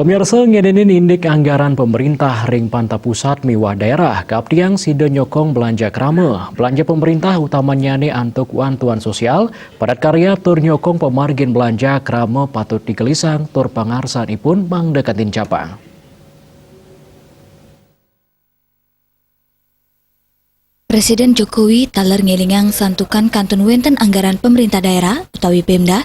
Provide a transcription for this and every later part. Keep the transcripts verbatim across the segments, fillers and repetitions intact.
Pemirsa, ngénénin indik anggaran pemerintah ring pantah pusat miwah daerah, kaptiang sida nyokong belanja krama. Belanja pemerintah utamanyane antuk bantuan sosial, padat karya tur nyokong pamargin belanja krama patut digelisang tur pangarsanipun mangda kantin capang. Presiden Jokowi taler ngelingang santukan kantun wenten anggaran pemerintah daerah utawi Pemda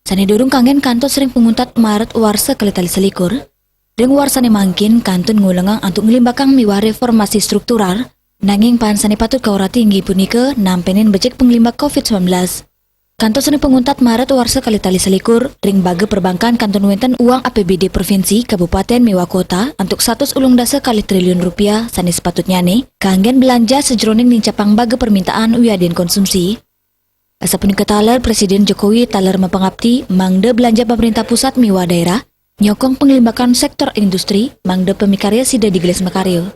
sane durung kanggen kantos ring panguntat Maret warsa kalih tali selikur. Ring warsane mangkin kantun ngulengang antuk nglimbakang miwah reformasi struktural, nanging paan sane patut kaurati inggih punika nampenin becik panglimbak covid sembilan belas. Kantos ring panguntat Maret warsa kalih tali selikur, ring baga perbankan kantun wenten uang A P B D provinsi, kabupaten miwah kota antuk satus ulung dasa kalih triliun rupiah sane sepatutnyane kanggen belanja sajeroning nincapang baga permintaan wiadin konsumsi. Asapunika taler Presiden Jokowi taler mapangapti mangda belanja pemerintah pusat miwah daerah nyokong panglimbakan sektor industri mangda pamikarya sida digelis makarya.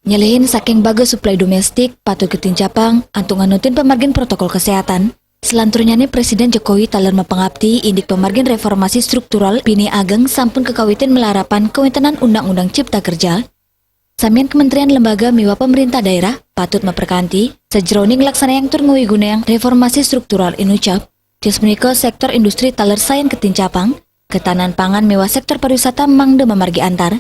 Nyelehin saking baga suplai domestik patut katincapang antuk nganutin pamargin protokol kesehatan. Selanturnyane Presiden Jokowi taler mapangapti indik pamargin reformasi struktural pinih ageng sampun kakawitin malarapan kawentenan Undang-Undang Cipta Kerja. Samian kementerian lembaga miwah pemerintah daerah patut maprekanti sajeroning nglaksanayang tur ngawigunayang reformasi struktural inucap. Tios punika sektor industri taler sayan katincapang, ketahanan pangan miwah sektor pariwisata mangda mamargi antar.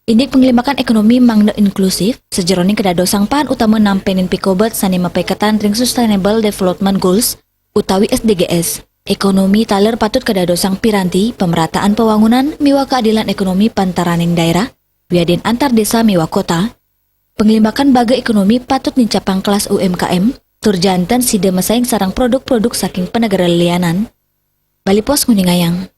Indik panglimbakan ekonomi mangda inklusif, sajeroning kadadosang paan utama nampenin pikobet sane mapaiketan ring Sustainable Development Goals utawi S D G S. Ekonomi taler patut kadadosang piranti pamerataan pawangunan miwah kaadilan ekonomi pantaraning daerah, wiadin antar desa miwah kota. Panglimbakan baga ekonomi patut nincapang kelas U M K M, tur janten sida masaing sareng produk-produk saking panegara lianan. Bali Post nguningayang.